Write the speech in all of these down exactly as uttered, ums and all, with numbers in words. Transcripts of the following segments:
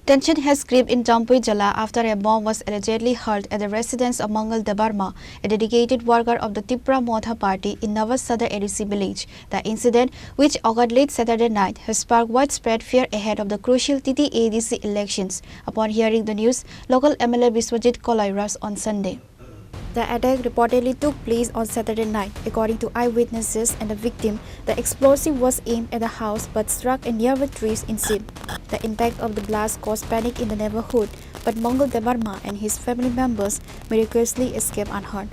Tension has gripped in Jampui Jala after a bomb was allegedly hurled at the residence of Mangal Debbarma, a dedicated worker of the Tipra Motha Party in Nawaz Sadar A D C village. The incident, which occurred late Saturday night, has sparked widespread fear ahead of the crucial T T A D C elections. Upon hearing the news, local M L A Biswajit Koloi rushed on Sunday. The attack reportedly took place on Saturday night. According to eyewitnesses and the victim, the explosive was aimed at the house but struck a nearby tree instead. The impact of the blast caused panic in the neighborhood, but Mangal Debbarma and his family members miraculously escaped unhurt.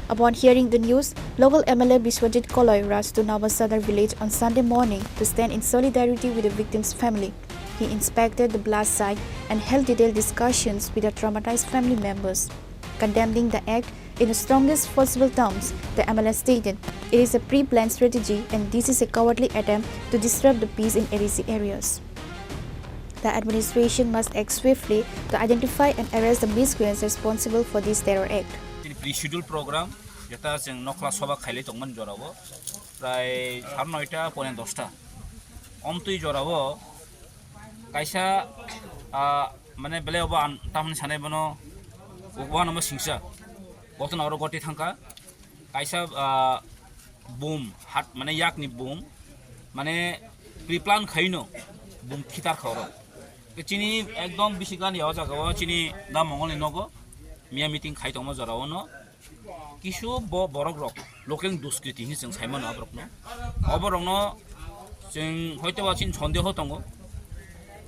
Upon hearing the news, local M L A Biswajit Koloi rushed to Nawaz Sadar village on Sunday morning to stand in solidarity with the victim's family. He inspected the blast site and held detailed discussions with the traumatized family members. Condemning the act in the strongest possible terms, the M L A stated, "It is a pre-planned strategy and this is a cowardly attempt to disrupt the peace in A D C areas. The administration must act swiftly to identify and arrest the miscreants responsible for this terror act." Chini pre-schedule program, jeta chwng Nokhla Sobha khailai tongmani jorao, prai sar noita pone dosta. Omtwi jorao kaisa, ah, mane belai obo ang tamni sanai bono, uanamo singsa. Gotona oro goti thangkha. Kaisa, ah, bum, hat, mane yakni bum, mane pre-plan khaino bum khitar kha oro. Chini ekdom bisi gani o jaga o chini da Mongol ni nogo miya meeting khai tongma jora ono. Kisu bo borok rok local ni duskriti hinwi chwng sai mano aborok no. Oborok no chwng hoito ba chini sondeho tongo.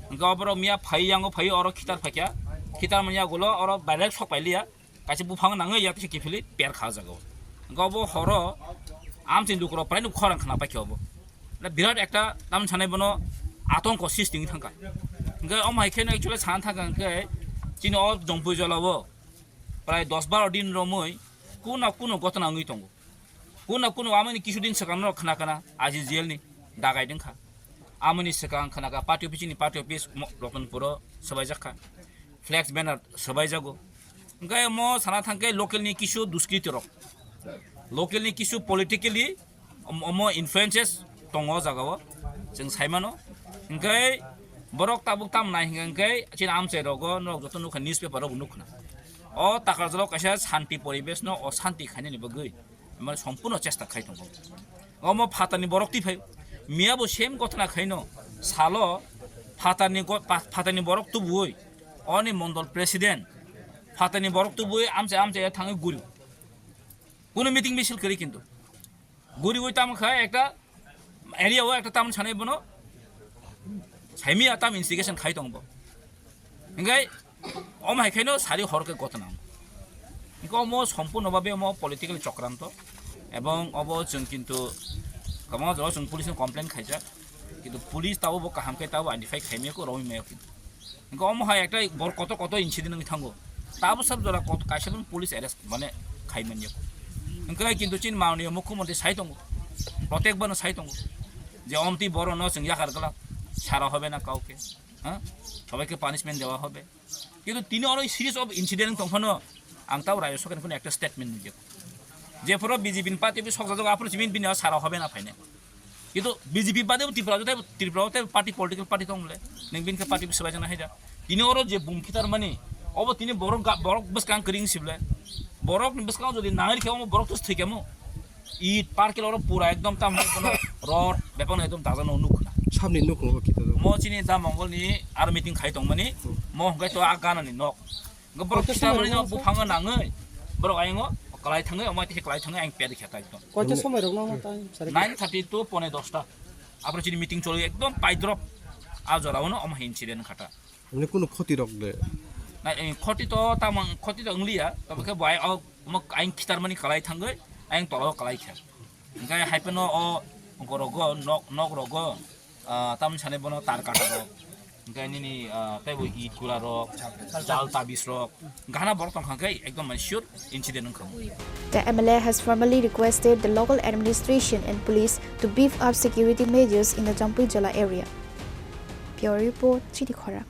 Hwnkhe oborok miya phai yango phai oro khitar phaikha. Khitar manya gulo oro direct sok pailiya. Kaisa buphang nangwi yak tisa kiphilwi per kha o jaga o. Hwnkhe obo horo amchini lukurok praino khorang khna paikha obo. Na birat ekta tamni sanai bono atongko sisting thangkha. Hwnkhe omo hai kheno actually sana thangkha hwnkhe chini o Jampui Jala o prai dos baro din romwi kuno kuno gotona wngwi tongo. Kuno kuno amoni kisu din swkang no khna khna I G G L ni dagai dengkha. Amoni swkang khna kha party office ni party office mo-, Ratanpur o swbaijak kha. Flex banner swbaijago. Hwnkhe mo sana thangkhe local ni kisu duskriti rok. Local ni kisu politically om-, omo influences tongo o jaga o. Chwng sai mano. Hwnkhe borok tabuk tam nai hwnkhe chini amchai rogo norok joto nukha newspaper rogo nukha. O Takarjala o kaisa shanti poribesh no o shanti khainani bagwi. Mane sompurno chesta khai tongo. Omo phatarni borok twi phai. Miya bo same gotna khaino salo phatarni go-, pa-, phatarni borok tubui oni mondol president phatarni borok tubui amchai amchai thangwi guri. Kuno meeting misil kari kintu. Guri ui tamo khai ekta area o ekta tamni sanai bono saimiya tam investigation khai tongo bo. Hingkai omo hai khaino sari hor khe gotna. Hingkai omo sompurno babe omo political chokranto. Ebong obo chwng kintu kwbangma jora chwng police no complain khaijak. Kintu police tabo bo kaham khe tabo identify khaimaya kho romwi maya kho. Hingke omo hai ekta bor koto koto incident wngwi thango. Tabo sab jora kot-, kaisa phano police arrest mane khai manya. Hingke kintu chini mananiya mukhyamantri sai tongo. Protek bano sai tongo. Je omtwi borokno chwng yakar glak. Sara hobe na kauke. Ha? Sobaike punishment dewa hobe. Kintu tini oro series of incident wng tong phano ang tabo rayo sokani phano ekta statement nukya. Je phoro B J P ni party bi sokjak jago aphuru chini bini sara hobe na phainai. Kintu B J P bade bo Tripura joto, Tripura o tei party, political party tong le. Neng bini khe party bwswk bai jana haida. Tini oro je bum khitar mani, obo tini borok ga-, borok bwskang kwrwi sible. Borok ni bwskang jodi nangri khe omo borok to thwi kemo. It parkel oro pura ekdom tam kono rod bepang ekdom dajano nuk na. Samni nuk nuk kita to. Mo chini da Mongol ni ar meeting khai tong mani, hmm, mo hwnkhe to a gana ni nok. Borok koita khitar somoi mani rok no nang buphang nangwi, borok ayang o kwlai thangwi, omo tei kwlai thangwi ang pedi kheta ekdom. Koita somoi rok nang nang tai, sari? Nine thirty to pone dosta. Apro chini meeting choli ekdom paidrop. A jora uno omo incident khata. Mane kuno khoti rok de? Na, eh, khoti to tamang khoti to wngliya. Tamo khe bai o omo ayang khitar mani kwlai thangwi, ayang tolo kwlai kha. Hingke hai phano o borok go nok, nok rogo, ah, tamni sani bono tar kata rok. Hingke nini, ah, tei bo it kura rok, jal tabis rok. Hingke hana borok tongkha hingke ekdom mane sure incident wngkha. The M L A has formally requested the local administration and police to beef up security measures in the Jampui Jala area. Bureau Report, Chini Khorang.